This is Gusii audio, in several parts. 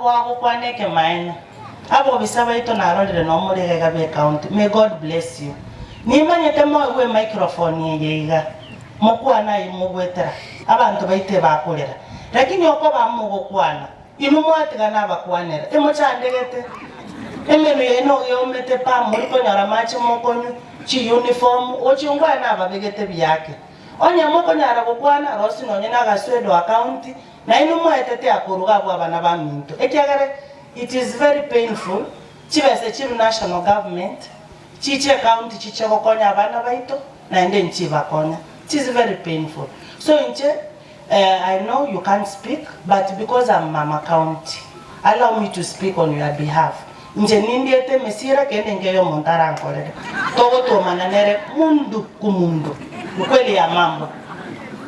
Ntakoboa gokwana ekemaene. Abobisa baito narorire nomore iga iga b'ecounty. May God bless you. Nimanyete moigwe emicrophone eye iga, mokwane ayio mogwetera, abanto baito ebakorera. Lakini okoba mogokwana, inwe mwatiga nabakwanera, emochandegete. Emenwa yaino eomete pa, mori konyora amache mokonywa, chiuniform, gochia ngwae nababegete biake. Onye mokonyara gokwana, rosi nonye nagaswedo account, Nainwe mwaetete akoruga abwo abana baminto, ekiagera it is very painful chibesa chirwe national government chiche ecounty chiche gokonya abana baito naende nchibakonya it is very painful so inche I know you can't speak but because I'm mama county allow me to speak on your behalf inche nindiete emesira kende nkeyo omonto arankorere togotwomana nere mundu ku mundu ukweli ya mambo.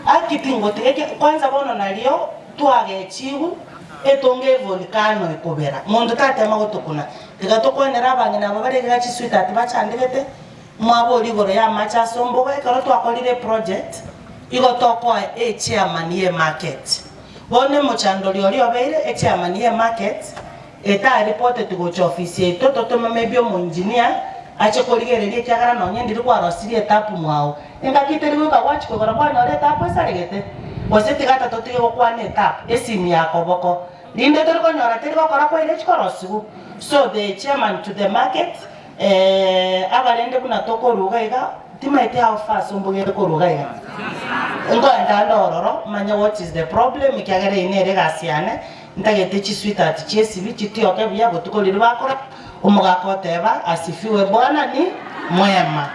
Aki tingoti eke kwanza bono nario twagechigwe etonge evolcano ekobera monto tatema gotokuna tiga tokwanere abang'ina aba bare iga chisweetheart bachandegete mwaboria igoro ya amache ase ombogo ekero twakorire eproject igo tokoa echairman ye emarket bono emochandori oria obeire echairman ye emarket Etaripoteti gocha ofisi yaito totome maybe omoengineer ache korigereria ekiagera nonye ndiri kwarosirie etapu mwao. Engaki teri goika gwachia koigora kwanyora etapu esaregete? Gose tiga ata totige gokwana etapu, esimu ya koboko. Rinde tori konyora teri gokora kwaire chikorosiwu. So the chairman to the market eh abarende buna tokoruga iga timaeti how far ase ombogere koruga iga. Nkoenda ande ororo manye what is the problem ekiagera eye nere egasi yane. Ntagete chisweetheart chi'esibi chitioke buya botuko riria bakora, omogaka oteba, Asifiwe Bwana ni mwema.